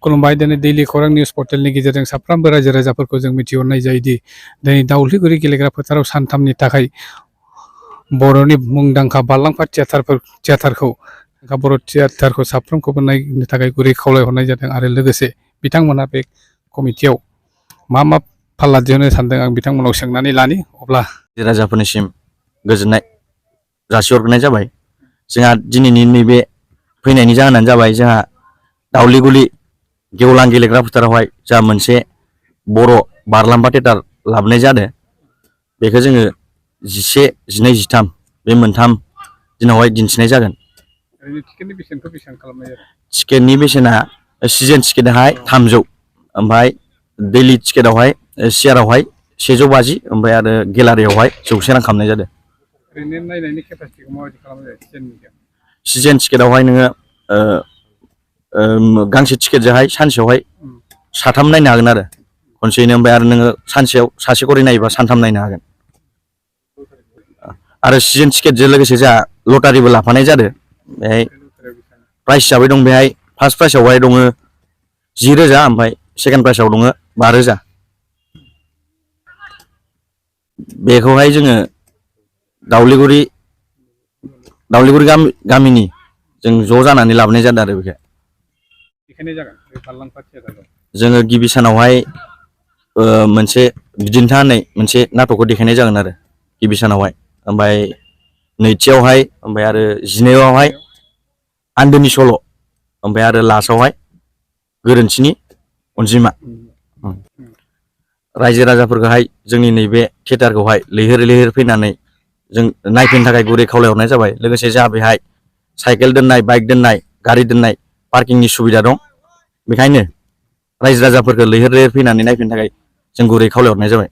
खुलुमबाय दिनै दैलि खौरां निउस पर्टेलनि गेजेरजों साफ्रोमबो रायजो राजाफोरखौ जों मिथिहरनाय जायोदि दिनै दाउलिगुरि गेलेग्रा फोथाराव सानथामनि थाखाय बर'नि मुंदांखा बारलांफा थियेटारखौ बर' थियेटारखौ साफ्रोमखौबो नायनो थाखाय गुरै खावलायहरनाय जादों आरो लोगोसे बिथांमोना बे कमिटियाव मा फाल्ला दिहुननो सानदों आं बिथांमोनाव सोंनानै लानि अब्ला राजाफोरनिसिम गोजोननाय जासिहरनाय जाबाय। जोंहा दिनैनि नैबे फैनायनि जाहोनानो जाबाय जोंहा दाउलिगुरि गेवलां गेलेग्रा फोथारावहाय जा मोनसे बर' बारलांफा थियेटार लाबोनाय जादों। बेखौ जोङो 11, 12, 13 बे मोनथाम दिनावहाय दिन्थिनाय जागोन। टिकेटनि बेसेना सिजोन टिकेटआहाय 300, ओमफ्राय दैलि टिकेटआवहाय सियारावहाय 150, ओमफ्राय आरो गेलारियावहाय 100 रां खालामनाय जादों। सिजोन टिकेटआवहाय नोङो गांसे टिकेटजोंहाय सानसेयावहाय 3 नायनो हागोन आरो खनसेयैनो, ओमफ्राय आरो नोङो सानसेयाव सासे खरै नायोबा 3 नायनो हागोन। आरो सिजोन टिकेटजों लोगोसे जोंहा लटारिबो लाफानाय जादों। बेहाय प्राइस हिसाबै दं, बेहाय फार्स्ट प्राइजआवहाय दङ 10,000, ओमफ्राय सेकेन्ड प्राइजआव दङ 5,000। बेखौहाय जोङो दाउलिगुरि गामिनि जों ज' जानानै लाबोनाय जादों आरो बेखौ जोङो गिबि सानावहाय मोनसे बिदिन्था होननाय मोनसे नाटकखौ देखायनाय जागोन आरो गिबि सानावहाय, ओमफ्राय नैथियावहाय, ओमफ्राय आरो 12आवहाय आन्दोनि सल', ओमफ्राय आरो लास्टआवहाय गोरोन्थिनि अनजिमा। रायजो राजाफोरखौहाय जोंनि नैबे थियेटारखौहाय लैहोर लैहोर फैनानै जों नायफैनो थाखाय गुरै खावलायहरनाय जाबाय। लोगोसे जोंहा बेहाय साइकेल दोननाय, बाइक दोननाय, गारि दोननाय पार्किंनि सुबिदा दं। बेखायनो रायजो राजाफोरखौ लैहोर लैहोर फैनानै नायफैनो थाखाय जों गुरै खावलायहरनाय जाबाय।